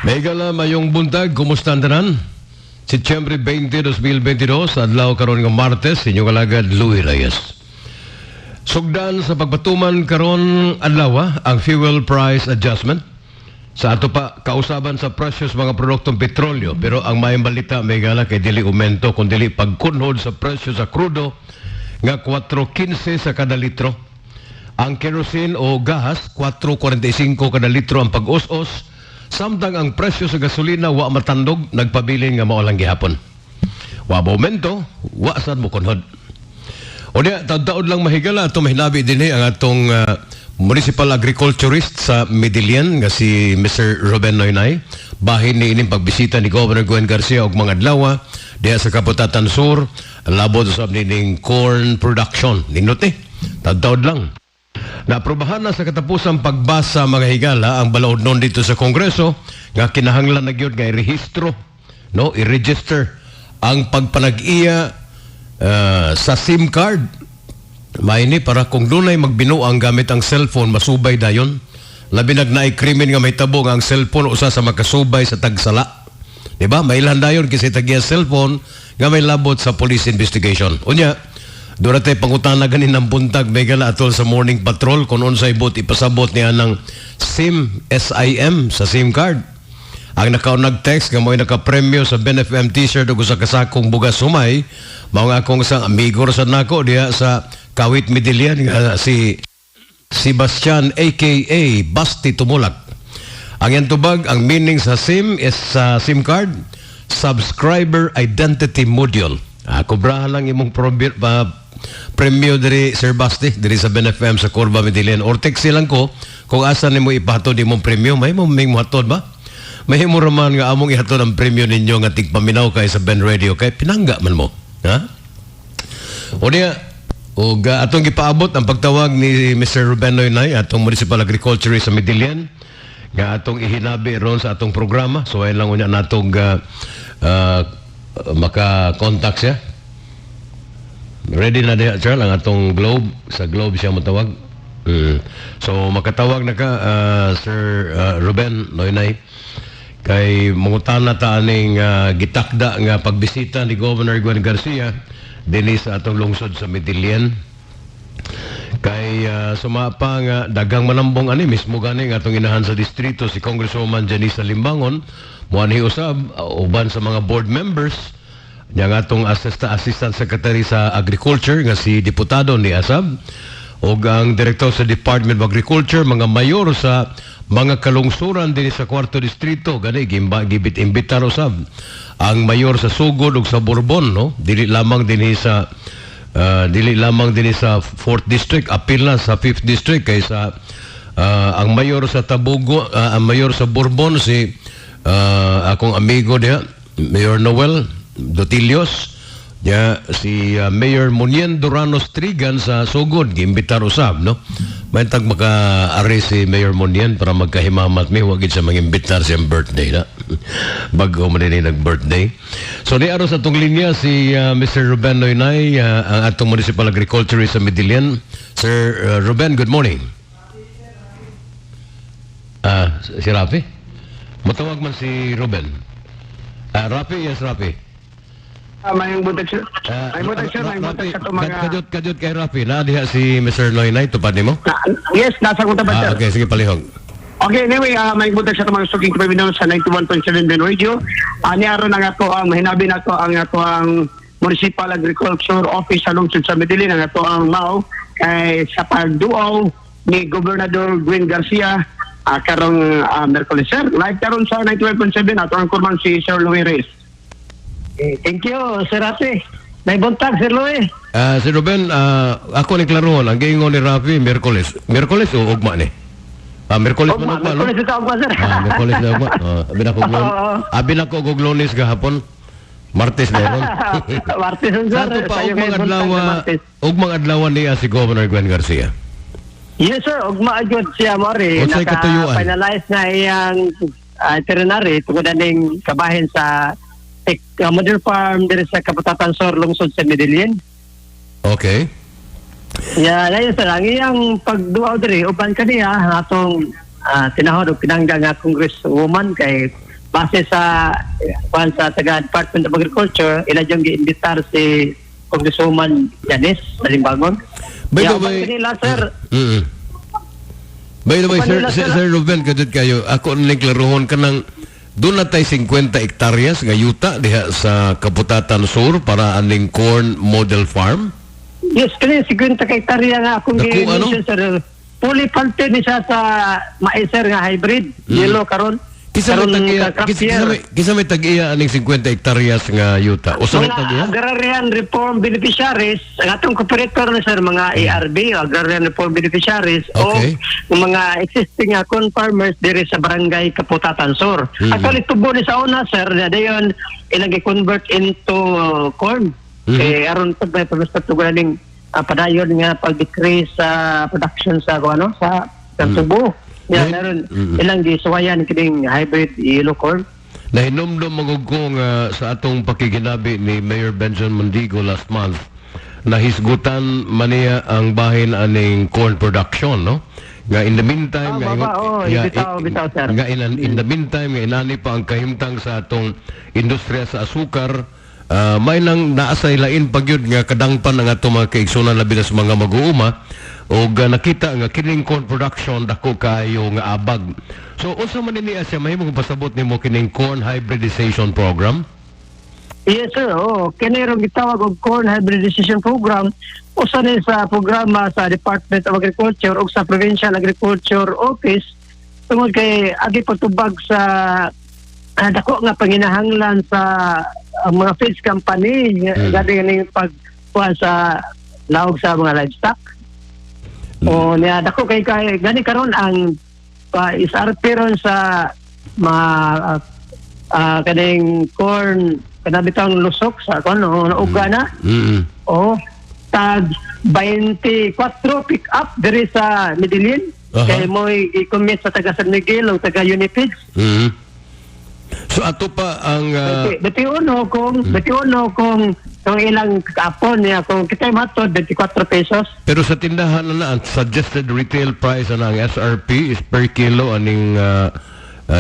Megala mayong buntag, kumusta ang tanan? Setyembre 20, 2022, adlaw karon nga Martes, inyong alagad Louis Reyes. Sugdan sa pagpatuman karon adlaw ang fuel price adjustment. Sa ato pa kausaban sa presyo sa mga produktong petrolyo, pero ang maayong balita, megala, kay dili aumento kun dili pagkunhod sa presyo sa krudo nga 4.15 sa kada litro. Ang kerosene o gas, 4.45 kada litro ang pag-us-us, samtang ang presyo sa gasolina wa matandog, nagpabilin nga mao lang gihapon. Wa mo aumento, wa sad mo kunhod. O niya, taud-taud lang, mahigala, ato mahinabi dinhi ang atong municipal agriculturist sa Medellin nga si Mr. Ruben Noynay. Bahin ni ining pagbisita ni Governor Gwen Garcia og mga adlaw diha sa Kaputatan Sur, labot usab nining corn production. Nindot eh. Taud-taud lang. Naaprobahan na sa katapusang pagbasa, mga higala, ang balaod nun dito sa Kongreso nga kinahanglan na gyud nga irehistro, no, i-register ang pagpanag-iya sa SIM card. Maini para kung dunay magbinuang gamit ang cellphone, masubay dayon. Labi nag naay krimen nga may tabo nga ang cellphone usa sa makasubay sa tagsala. Di ba? Mailhan dayon kasi tagiya cellphone nga may labot sa police investigation. Unya, durante pangutana ganin ng buntag, megala, atol sa morning patrol kung unsay buot ipasabot niya ng SIM, SIM sa SIM card. Ang nakaunag text nga mo'y nakapremyo sa Ben FM t-shirt ug usa ka sakong bugas sumay, mao nga akong isang amigo ra sad nako diha sa Kawit, Medellin nga si Sebastian aka Basti Tumulak. Ang iyang tubag, ang meaning sa SIM is sa SIM card, Subscriber Identity Module. Kubrahan lang imong premyo diri, Sir Basti, diri sa Ben FM sa Curva Medellin. Or text lang ko kung asa nimo ipahatod imong premyo. May mo ming mohatod ba? Mahimo raman nga among ihatod ang premyo ninyo nga tigpaminaw kay sa Ben Radio kay pinangga man mo. Ha? O niya, ug atong gipaabot ang pagtawag ni Mr. Ruben Noynay, atong Municipal Agriculturist sa Medellin, nga atong ihinabi ron sa atong programa. So ayun lang unya natong maka-contact siya. Ready na diha, sir, ang atong Globe. Sa Globe siya matawag. So makatawag na ka, Sir Ruben Noynay, kay mangutana ta aning gitakda nga pagbisita ni Governor Gwen Garcia dinhi sa atong lungsod sa Medellin. Kay suma pa nga daghang manambong ani mismo gani nga atong inahan sa distrito, si Congresswoman Janisa Limbangon, moanhi usab uban sa mga board members niya nga atong assistant secretary sa agriculture nga si Diputado ni Asab ug ang direktor sa Department of Agriculture, mga mayor sa mga kalungsuran dinhi sa kwarto distrito gani gimba gibit imbitar usab ang mayor sa Sugod ug sa Borbon, no, dili lamang dinhi sa 4th district, apil na sa 5th district kay sa ang mayor sa Tabugo, ang mayor sa Borbon si akong amigo diha, Mayor Noel Dotilios. Ya, si Mayor Munien Duranos Trigan sa Sugod, giimbitar usab, no? May tag maka-ari si Mayor Munien para magkahimamat mi, wag gid sa mangimbitar siyang birthday na. Bago man din nag-birthday. So ni aron sa atong linya si Mr. Ruben Noynay, ang atong Municipal Agriculturist sa Medellin. Sir Ruben, good morning. Si Rafi? Matawag man si Ruben. Rafi, yes, Rafi. Mayong buntag, sir. Mayong buntag, sir, mayong buntag sa itong mga Kadyot, kadyot kay Rafi. Na diha si Mr. Noynay, tupad nimo? Na, yes, nasa kong tapat, sir. Okay, sige, palihog. Okay, anyway, may buntag sa itong mga suking paminaw sa 91.7 Ben Radio. Niaro na nga to ang mahinabi na to ang ato ang Municipal Agriculture Office sa lungsod sa Medellin, ang ato ang MAO, kay sa pagduaw ni Gobernador Gwen Garcia karong Merkules, sir. Live karon sa 91.7 ato ang kurman si Sir Louis Reyes. Eh, thank you, Sir Rafi. May buntag, Sir Louis. Si Ruben, ako ni klarohon, ang giingon ni Rafi, Miyerkules. Miyerkules o ugma ni? Miyerkules man Ugma, ugma, no? Miyerkules ito ugma, sir. Miyerkules na ugma. Abi na ko Oo. abi na ko og Lunes gahapon. Martes na ron. Martes, sir. Sa ato pa, Sayo ugmang kayo buntag adlaw, sa Martes. ugmang adlaw niya si Governor Gwen Garcia. Yes, sir. Ugma agad siya, Mori. Unsay katuyuan? Naka-finalize na iyang itinerary tungod aning kabahin sa model farm diri sa Kaputatan Sur, lungsod sa Medellin. Yeah, dayon sir, ang iyang pagduaw diri uban kaniya atong tinahod og pinangga nga congresswoman kay Base sa kuan sa taga Department of Agriculture, ila yung giimbitar si Congresswoman Janice Salimbangon. By the Yeah, way, kanila, sir. By the way, sir, Kanila, sir, sir. Sir Ruben, kadtut kayo, ako ning klaruhon kanang doon na tay 50 hektaryas nga yuta diha sa Kaputatan Sur para aning corn model farm. Yes, kani 50 ka hektarya nga akong Dako, ano? gi-mention, sir. Fully planted ni siya sa mais, sir, nga hybrid, yellow karon. Kisa may Karon tag-iya, ka crop kisa, year. kisa may tag-iya aning 50 hektaryas nga yuta? Usa may Mga tag-iya? agrarian reform beneficiaries, ang atong cooperator na, sir, mga ARB, agrarian reform beneficiaries, o mga existing nga corn farmers diri sa Barangay Kaputatan Sur. Actually, tubo ni sa una, sir, na dayon ilang i-convert into corn. Eh, aron pag may pag ning padayon nga pag-decrease sa production sa ano sa tubo. Ya, meron ilang gisuwayan kining hybrid yellow corn. Nahinumdum magug ko nga sa atong pakiginabi ni Mayor Benson Mondigo last month, nahisgutan maniya ang bahin aning corn production, no? Nga in the meantime, Ah, nga baba, oh, bitaw, bitaw, sir. nga in the meantime nga inani pa ang kahimtang sa atong industriya sa asukar, may nang naasay lain pagyud nga kadangpan ang atong mga kaigsunan, labi na sa mga mag-uuma, og nakita nga kining corn production dako kaayo nga abag. So unsa man niya siya, mahimong pasabot nimo kining corn hybridization program? Yes, sir. Oh, kini rong gitawag og corn hybridization program. Usa ni sa programa sa Department of Agriculture ug sa Provincial Agriculture Office tungod kay agi pagtubag sa dako nga panginahanglan sa mga feeds company gadi ning pag kuan sa laog sa mga livestock. O niya dako kay gani karon ang SRP ron sa mga kaning corn kana bitang lusok sa kon no uga na. O tag 24 pick up diri sa Medellin kay mo'y i-commit sa taga San Miguel o taga Unifeeds. So ato pa ang 21 kung ilang kapon niya kung kita matod 24 pesos. Pero sa tindahan na ang suggested retail price na ang SRP is per kilo aning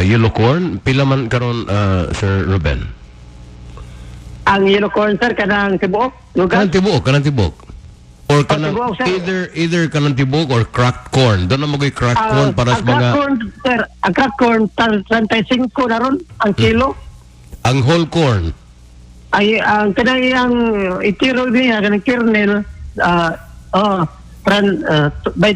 yellow corn pila man karon, Sir Ruben? Ang yellow corn, sir, kanang tibuok lugar? Kanang tibuok, kanang tibuok. Or kanang tibuok, sir. Either kanang tibuok or cracked corn. Doon na magoy cracked corn para Ang sa mga crack corn, sir, ang crack corn 35 na ron ang kilo. Ang whole corn? Ay, ang kanang iyang itiro niya, kanang kernel, oh, 28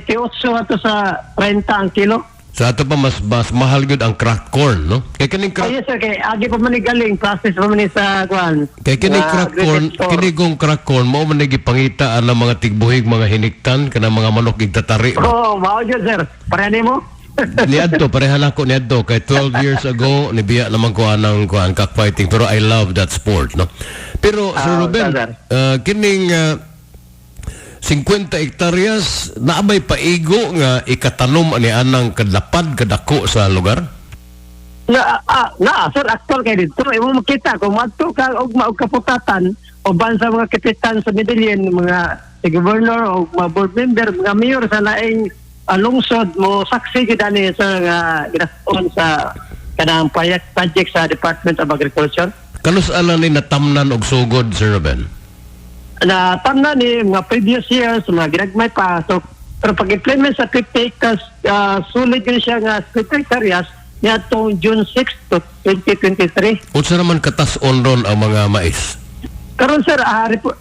ato sa 30 ang kilo. So ato pa mas mahal gyud ang cracked corn, no? Kay kining crack Ay, yes, sir, kay agi pa man ni galing process pa man ni sa kuan. Kay kini crack corn, agriculture. Kini gong crack corn mao man ni gipangita ang mga tigbuhig, mga hiniktan kanang mga manok igtatari ba? Oh, mao jud, sir. Pareha nimo? Niadto, pareha na ko niadto kay 12 years ago nibiya naman ko anang kuan cockfighting, pero I love that sport, no? Pero Sir Ah, Ruben, sir. Kining 50 hektaryas, naabay paigo nga ikatanom ani anang kadlapad kadako sa lugar? Na, sir, actual kay dito imo makita kung madto ka og maog Kaputatan o ban sa mga kapitan sa Medellin, mga si governor o mga board member, mga mayor sa laing lungsod mo saksi gid ani sa nga ginaon sa kanang project sa Department of Agriculture. Kanus ala ni natamnan og sugod, Sir Ruben? Na tamna ni mga previous years, mga ginagmay pa. So pero pag-implement sa 50 hectares, sulit yun siya nga 50 hectares niadtong June 6 to 2023. Unsa naman katas-on ron ang mga mais? Karon, sir,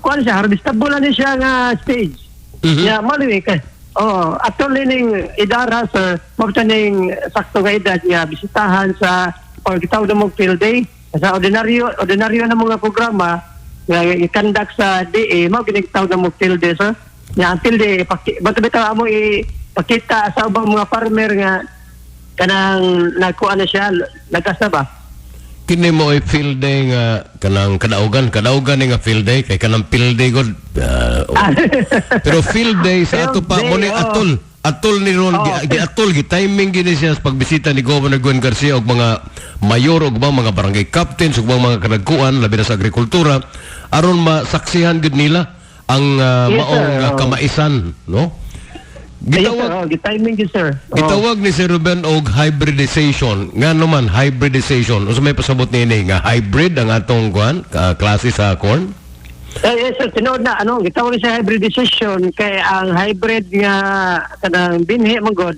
kuan siya, harvestable na ni siya nga stage. Ya mali kay. Oh, actually ning idara, sir, mao ning sakto nga edad nga bisitahan sa or gitawag na mong field day sa ordinaryo na mga programa nga i-conduct sa DA, mao gini gitawag na mong field day, sir. Nga ang field day bato bitaw amo ipakita sa ubang mga farmer nga kanang nagkuan na siya, lagas na ba? Kini mo ay field day nga kanang kadaugan ni nga field day, kay kanang field day god, pero field day sa ato pa Field mo ni day, oh. atol ni ron gi, atol gi timing gini siya sa pagbisita ni Governor Gwen Garcia og mga mayor og mga barangay captains ug mga kadagkuan labi na sa agrikultura aron masaksihan gud nila ang Yes, maong sir. Kamaisan, no? Yes, sir. Gitawag Oh, gitiming gyud, sir. Oh. Gitawag ni Sir Ruben og hybridization. Nga naman hybridization? Unsa may pasabot niini nga hybrid ang atong kuan klase sa corn? Eh, yes, sir, tinuod na ano, gitawag sa hybridization kay ang hybrid nga kanang binhi man gud,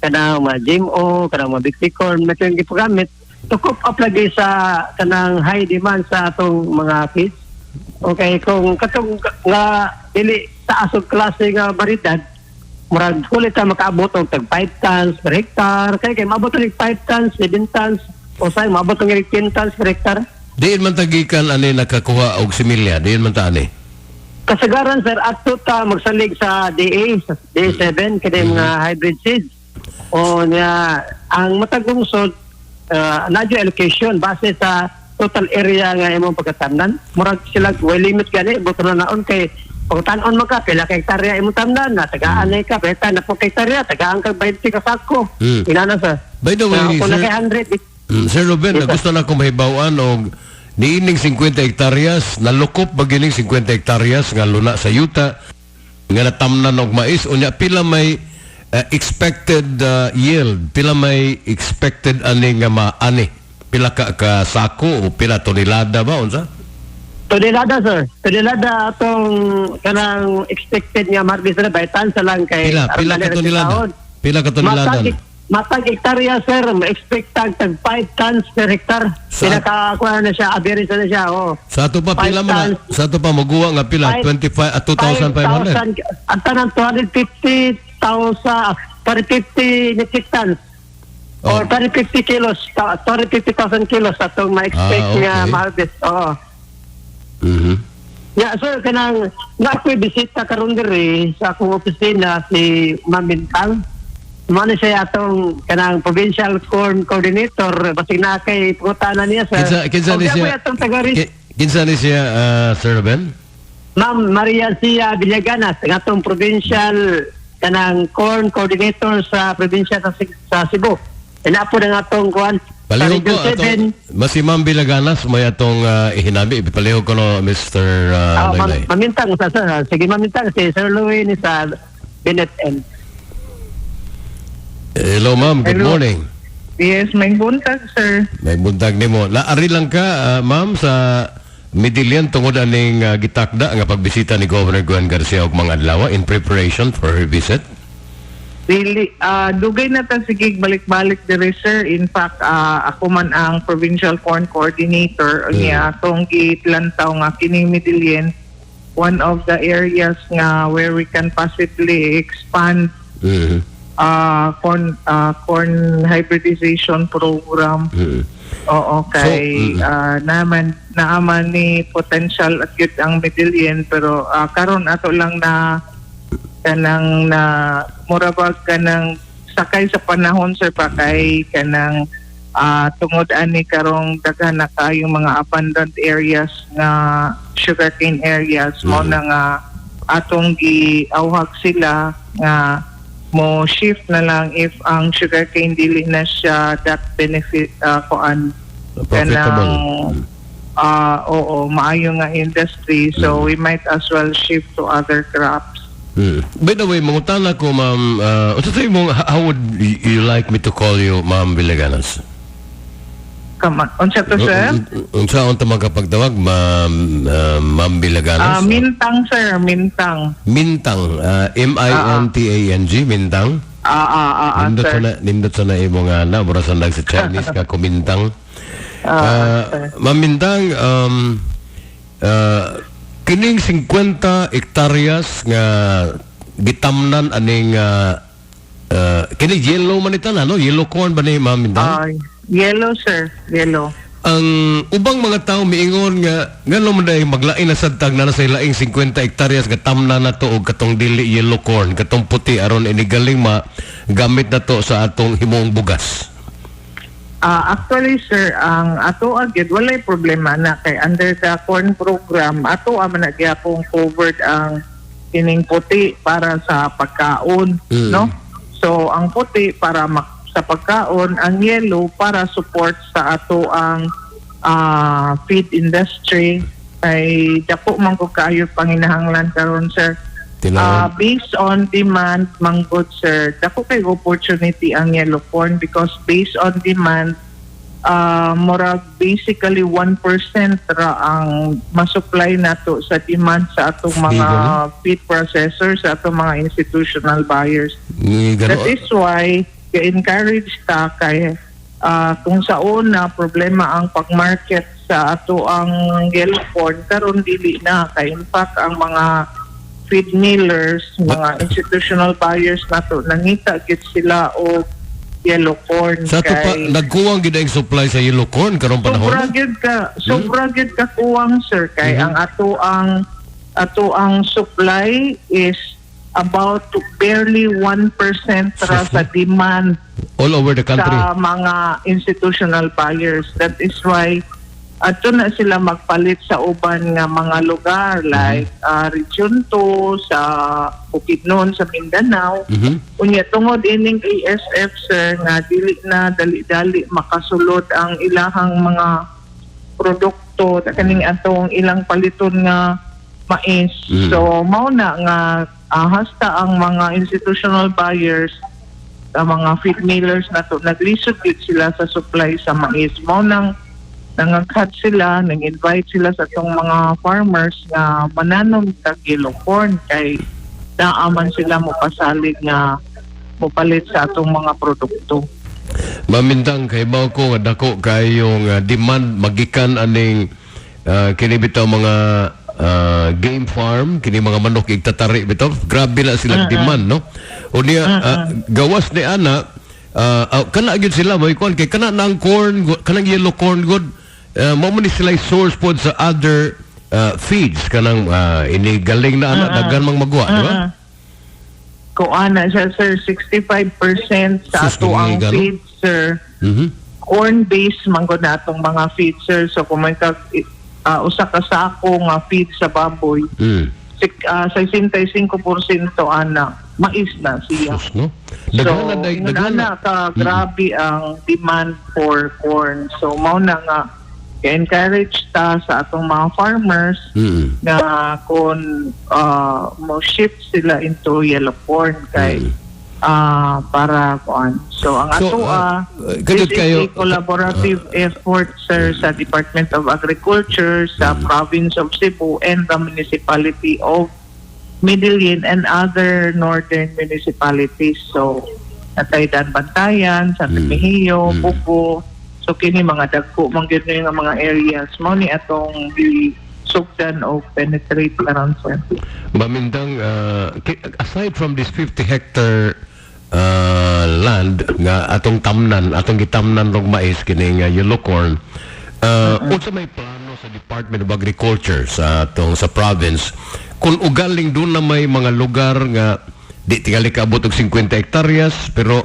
kanang mga GMO, kanang mga big corn, may yung gipagamit to cope up lagi sa kanang high demand sa atong mga feeds. Okay, kung katong nga dili taas og klase nga baridad, murag huli ta makaabot og tag 5 tons per hectare, kay kay maabot og 5 tons, 7 tons, o say maabot og 10 tons per hectare. Diin man tagikan ani nakakuha og similya, diin man ta ani. Kasagaran, sir, adto ta magsalig sa DA, sa DA7, kini mga hybrid seeds. O niya, ang matag lungsod, naa juy allocation base sa total area nga imong pagkatamnan. Murag sila, way limit gani, buto na naon kay pagtanon mo ka, pila ka hektarya imong tamnan, na tagaan na ka, pila na po ka hektarya, tagaan ka 20 ka sako. Inana, sir. By the way, Kung sir, na kay 100, Sir Ruben, Yes, sir. gusto na akong mahibaw-an og niining 50 hektaryas, nalukop ba gining 50 hektaryas nga luna sa yuta nga natamnan og mais, unya pila may expected yield, pila may expected ani nga maani? Pila ka ka sako o pila tonelada ba unsa? Tonelada, sir. Tonelada atong kanang expected nga harvest na by tons lang kay Pila aron pila dali ka ra tonelada? taon. Pila ka tonelada? Matag hektarya, sir, ma-expect tag tag 5 tons per hectare. Pinaka kuha na siya, average na siya, oh. Sa ato pa Five pila man na, tons. sa ato pa moguwa nga pila 25 at 2,500. 5,000, ang tanan 250,000, 250 metric tons. Oh. Or 250 kilos, 250,000 kilos atong ma-expect nga ma-harvest. Oo. Ya, sir, kanang na ako'y bisita karon diri sa akong opisina si Ma'am Bintang. Mano siya atong kanang provincial corn coordinator, basig na kay pangutana niya, sir. Kinsa kinsa ni Og siya? ako'y atong taga Kinsa ni siya, Sir Ruben? Ma'am Maria Sia Villaganas, ang atong provincial kanang corn coordinator sa probinsya sa Cebu. Inapo na nga atong kuan sa Palihog ko Region 7. atong mas si Ma'am Villaganas may atong ihinabi, palihog ko no Mr. Ma'am, Laylay. mamintang sa sir. Sige, mamintang si Sir Louie ni sa Bennett N. Hello, ma'am, good Hello. morning. Yes, may buntag, sir. May buntag nimo. Naari lang ka, ma'am, sa Medellin tungod aning gitakda nga pagbisita ni Governor Gwen Garcia og mga adlaw in preparation for her visit. Dili, dugay na ta sige balik-balik dire, sir. In fact, ako man ang provincial corn coordinator niya atong gitlantaw nga kining Medellin one of the areas nga where we can possibly expand corn hybridization program. Oo, kay So, naman naaman ni potential at yun ang Medellin, pero karon ato lang na kanang na mura ba kanang sakay sa panahon, sir, pa kay kanang tungod ani karong daghan na kayong mga abandoned areas nga sugarcane areas mo na nga atong giawhag sila nga mo shift na lang if ang sugarcane dili na siya that benefit kuan Profitable. kanang oo, maayo nga industry, so we might as well shift to other crops. By the way, mangutana ko, ma'am, unsa sa imong, how would you like me to call you, Ma'am Villaganas? Kama unsa to, sir? Unsa unta magkapagtawag, Ma'am, Ma'am Villaganas? Mintang, sir, mintang. Mintang, Mintang, Mintang. Nindot Sir. sa na, nindot sa na imo nga na, mura sa nag sa Chinese ka kumintang. Ma'am Mintang, kining 50 hektaryas nga gitamnan aning kini yellow man ita na, no? Yellow corn ba ni Ma'am Mintang? Yellow, sir, yellow. Ang ubang mga tao miingon nga ngano man dahil maglain na sad tag na sa laing 50 hektaryas nga tamna na to og katong dili yellow corn, katong puti, aron inigaling ma gamit na to sa atong himong bugas. Actually, sir, ang ato agad walay problema na kay under the corn program ato man na gyapon covered ang kining puti para sa pagkaon, no? So ang puti para sa pagkaon, ang yellow para support sa ato ang feed industry kay dako man ko kaayo panginahanglan karon, sir. Tinuod. Based on demand, manggod, sir, dako kay opportunity ang yellow corn because based on demand, murag basically 1% ra ang masupply nato sa demand sa atong mga feed processors, sa atong mga institutional buyers. Gano, That is why encourage ta kay kung sa una problema ang pag-market sa ato ang yellow corn, karon dili na kay in fact ang mga feed millers, mga institutional buyers nato, nangita gid sila og yellow corn. Sa ato pa, kay nagkuwang gid ang supply sa yellow corn karong panahon. Sobra gyud ka kuwang, sir, kay ang ato ang supply is about barely 1% ra Sus, sa demand All over the country. sa mga institutional buyers. That is why ato na sila magpalit sa uban nga mga lugar like Region 2, sa Bukidnon, sa Mindanao. Unya tungod ining ASF, sir, nga dili na dali-dali makasulod ang ilahang mga produkto kaning atong ilang paliton nga mais. So mao na nga hasta ang mga institutional buyers, ang mga feed millers nato, naglisod gyud sila sa supply sa mais. Mao nang nangaghat sila, nang-invite sila sa atong mga farmers nga mananom kag yellow corn kay naaman sila mo pasalig nga mopalit sa atong mga produkto. Mamintang, kay ko nga dako kayong demand magikan aning kini bitaw mga game farm, kini mga manok igtatari bitaw, grabe na sila demand, no? Unya gawas ni ana, kana gyud sila mo kuan kay kana nang corn, kanang yellow corn good, mao man ni sila source pod sa other feeds kanang ini galing na ana, daghan mang magwa, di ba? Kuan na siya, sir, 65% sa Sus, ato ang gano? feed, sir. Corn-based man gud na atong mga feed, sir. So kung may kag usa ka sako nga feed sa baboy, 65% ana mais na siya. Sus, no? So, Daghan na ingon daghan ana ka grabe ang demand for corn. So mao na nga encourage ta sa atong mga farmers nga kung mo shift sila into yellow corn kay para kuan. So ang So, ato kadiyot this is a collaborative effort, sir, sa Department of Agriculture sa province of Cebu and the municipality of Medellin and other northern municipalities. So natay Daanbantayan, San Remigio, Bugo. So kini mga dagko man gyud ni nga mga areas mao ni atong gi sugdan o penetrate karon, sir. Mamindang, aside from this 50 hectare land nga atong tamnan, atong gitamnan rong mais kining yellow corn, unsa may plano sa Department of Agriculture sa atong sa province kung ugaling doon na may mga lugar nga di tingali kaabot og 50 hektaryas pero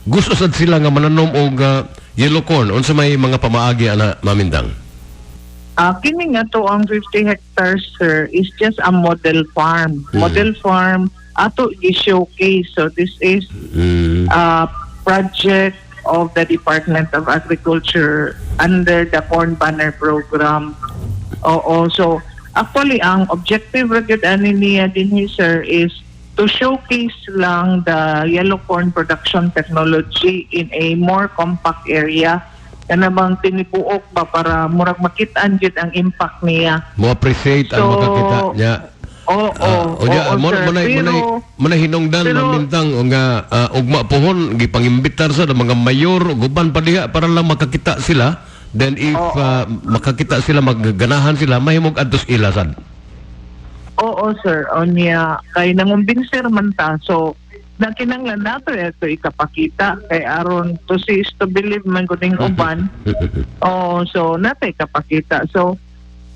gusto sad sila nga mananom og yellow corn, unsa may mga pamaagi ana, Mamindang? Kini nga to ang 50 hectares, sir, is just a model farm. Model farm ato i-showcase. So this is a project of the Department of Agriculture under the Corn Banner Program. Oo, so actually ang objective ra gyud ani niya dinhi, sir, is to showcase lang the yellow corn production technology in a more compact area, kana bang tinibuok ba, para murag makitaan gyud ang impact niya. Mo appreciate ang makakita niya. Oo, Unya, oo, mo sir. mo na mo na hinungdan, Mamintang, nga ugma pohon gipangimbitar sa mga mayor ug uban pa diha para lang makakita sila. Then if makakita sila, magganahan sila, mahimog adtos ila sad. Oo, sir. Unya, kay nangumbinser man ta. So, na kinanglan nato ito ikapakita kay aron to see is to believe man kuning uban. Oo, so nato ikapakita. So,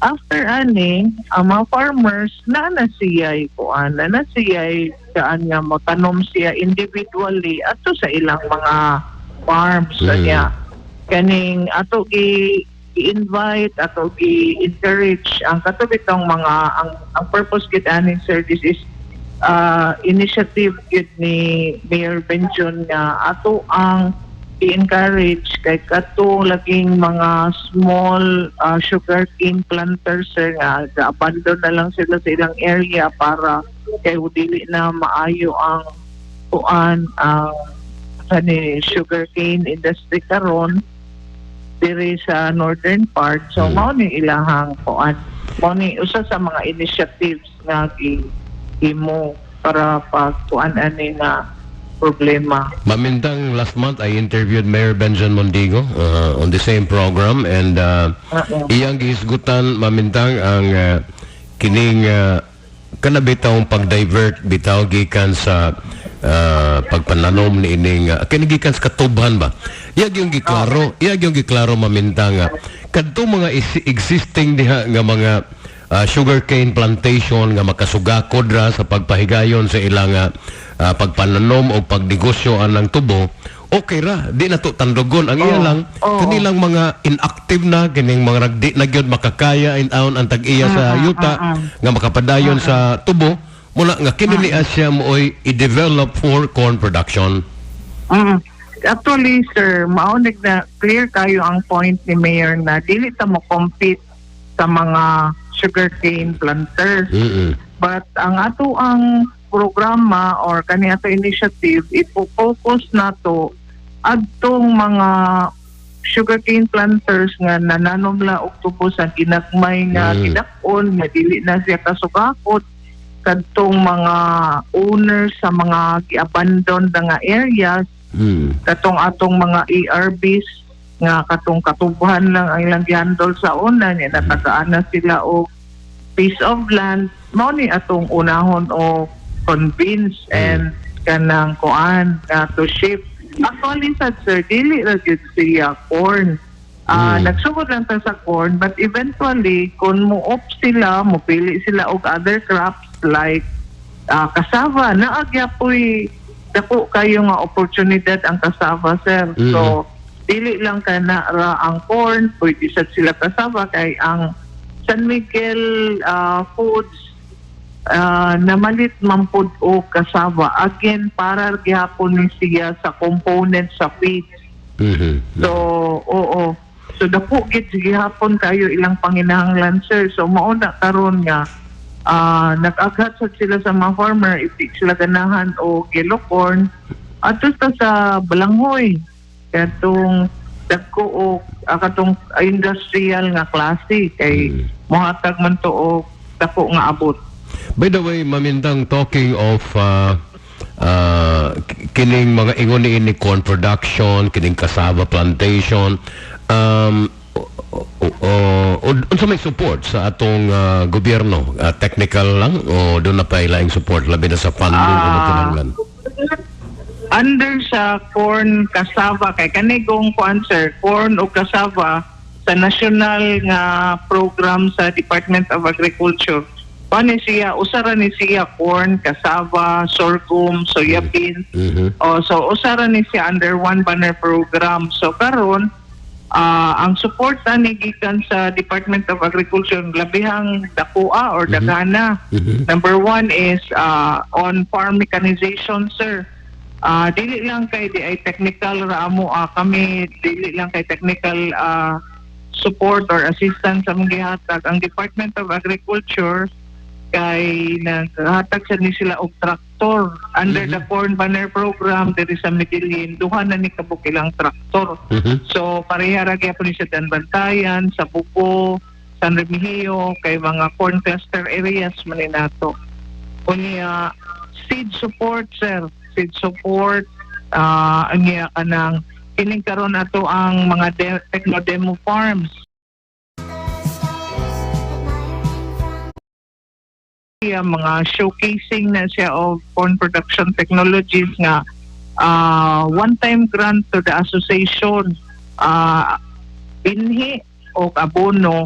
after ani, ang mga farmers na siya kuan, na siya kaan nga mo tanom siya individually ato sa ilang mga farms. Kanya kaning ato gi i-invite, ato gi-encourage ang kato bitong mga ang purpose gid ani, sir, this is initiative gid ni Mayor Benjon nga ato ang i-encourage kay katong laging mga small sugarcane planters, sir, nga abandon na lang sila sa ilang area para kay dili na maayo ang kuan, ang kani sugarcane industry karon diri sa northern part. So mao ni ilahang kuan, mao ni usa sa mga initiatives nga gi himo para pag kuan ani nga problema. Mamintang, last month I interviewed Mayor Benjamin Mondigo on the same program and iyang gihisgutan, Mamintang, ang kining kana bitawng pag-divert bitaw gikan sa pagpananom ni ining kini gikan sa katubhan ba. Iya gyung giklaro, Mamintang, nga kadto mga existing diha nga mga sugarcane plantation nga makasugakod ra sa pagpahigayon sa ilang pagpananom o pagnegosyo anang tubo, okay ra, di na to tandugon. Ang iya lang kanilang mga inactive na kining mga ragdi na gyud makakaya in aon ang tag-iya sa yuta nga makapadayon sa tubo muna nga kini ni siya mooy i-develop for corn production. Actually, sir, mao na clear kayo ang point ni Mayor na dili ta mo compete sa mga sugarcane planters. But ang ato ang programa or kani ato initiative, ipo-focus nato adtong mga sugarcane planters nga nananom la og tubo sa ginagmay nga gidak-on nga dili na siya kasugakot, kadtong mga owners sa mga gi-abandon na nga areas, katong atong mga ARBs nga katong katubuhan lang ang ilang gihandle sa una niya, natagaan na sila og piece of land. Mao ni atong unahon o convince and kanang kuan na to shift. Actually sad, sir, dili ra gyud siya corn. Nagsugod lang ta sa corn, but eventually kung mo opt sila, mo pili sila og other crops like cassava, naa gyapoy dako kayo nga oportunidad ang cassava, sir. So dili lang kana ra ang corn, pwede sad sila cassava kay ang San Miguel Foods namalit man pud og cassava again para gihapon ni siya sa component sa feeds. So, oo. So, dako gid gihapon kayo ilang panginahanglan, sir. So, mao na karon nga nag-aghat sad sila sa mga farmer if di sila ganahan og yellow corn adto ta sa balanghoy, katong dagko o katong industrial nga klase kay mohatag man to og dako nga abot. By the way, Mamintang, talking of kining mga ingon ni ini corn production, kining cassava plantation, unsa may support sa atong gobyerno? Technical lang o duna pa ilaing support labi na sa funding o kinahanglan? Under sa corn cassava kay kanigong kuan, sir, corn o cassava sa national nga program sa Department of Agriculture, kuan ni siya, usa ra ni siya: corn, cassava, sorghum, soya bean. Oh, so usa ra ni siya under one banner program. So karon ang suporta ni gikan sa Department of Agriculture labihang dakoa or daghana. Number one is on farm mechanization, sir. Dili lang kay di ay technical ra amo kami, dili lang kay technical support or assistance among gihatag. Ang Department of Agriculture kay naghatag sa ni sila og traktor under the Corn Banner Program diri sa Medellin. Duha na ni kabuk ilang traktor. So pareha ra gyapon ni sa Daanbantayan, sa Bugo, San Remigio kay mga corn cluster areas man ni nato. Unya seed support, sir, seed support, unya kanang kining karon ato ang mga techno demo farms. Siya, mga showcasing na siya of corn production technologies nga one-time grant to the association, binhi o abono,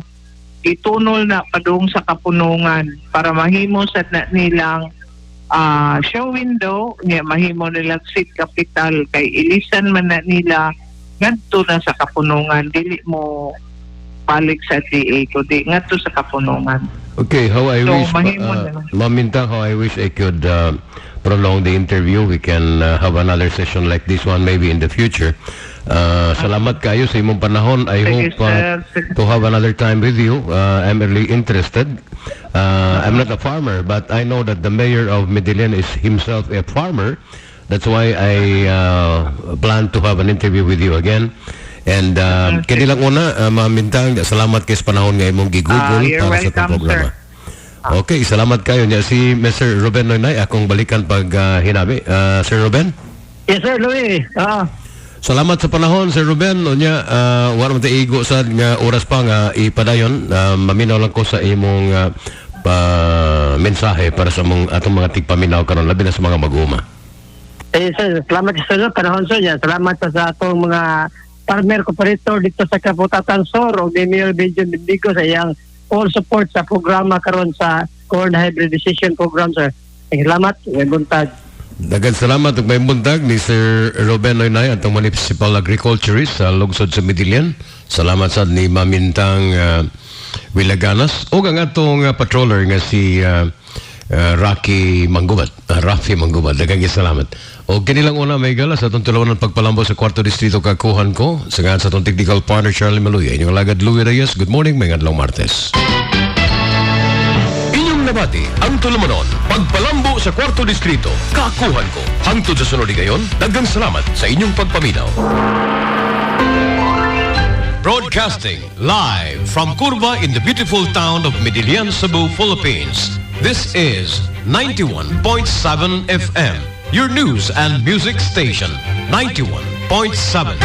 itunol na padung sa kapunungan para mahimo sa na nilang show window niya, mahimo nilang seed capital kay ilisan man na nila ngadto na sa kapunungan, dili mo balik sa DA kundi ngadto sa kapunungan. Okay, how I So, wish, mahimo na lang. Mamintang, how I wish I could prolong the interview. We can have another session like this one maybe in the future. Salamat kayo sa imong panahon. I Sige, hope sir. To have another time with you. I'm really interested. I'm not a farmer, but I know that the mayor of Medellin is himself a farmer. That's why I plan to have an interview with you again. And kini lang una, Ma'am Mintang, salamat kay sa panahon nga imong gigugol You're para sa atong welcome, programa. sir. Okay, salamat kayo niya. Si Mr. Ruben Noynay, akong balikan pag hinabi. Sir Ruben? Yes, sir, Louis. Salamat sa panahon, Sir Ruben. Unya, wala man tay igo sad nga oras pa nga ipadayon. Maminaw lang ko sa imong pa mensahe para sa mong atong mga tigpaminaw karon, labi na sa mga mag-uma. Eh, sir, salamat sa panahon, sir. Yan. Salamat sa atong mga farmer cooperator dito sa Kaputatan Sur o ni Mayor Benjo Bendigo sa iyang all support sa programa karon sa Corn Hybridization Program, sir. Salamat. May buntag. Daghang salamat ug may buntag ni Sir Ruben Noynay, atong municipal agriculturist sa lungsod sa Medellin. Salamat sad ni Mamintang Villaganas ug ang atong patroller nga si Rocky Mangubat, Rafi Mangubat. Daghang salamat. O kini lang una, may gala sa atong tulawan ng Pagpalambo sa Kwarto Distrito, Kakuhan Ko. Sa ngalan sa atong technical partner Charlie Maluya. Inyong alagad Louis Reyes. Good morning, may adlaw Martes. Inyong nabati ang tulumanon, Pagpalambo sa Kwarto Distrito, Kaakuhan Ko. Hangtod sa sunod gayon, daghang salamat sa inyong pagpaminaw. Broadcasting live from Curva in the beautiful town of Medellin, Cebu, Philippines. This is 91.7 FM, your news and music station. 91.7.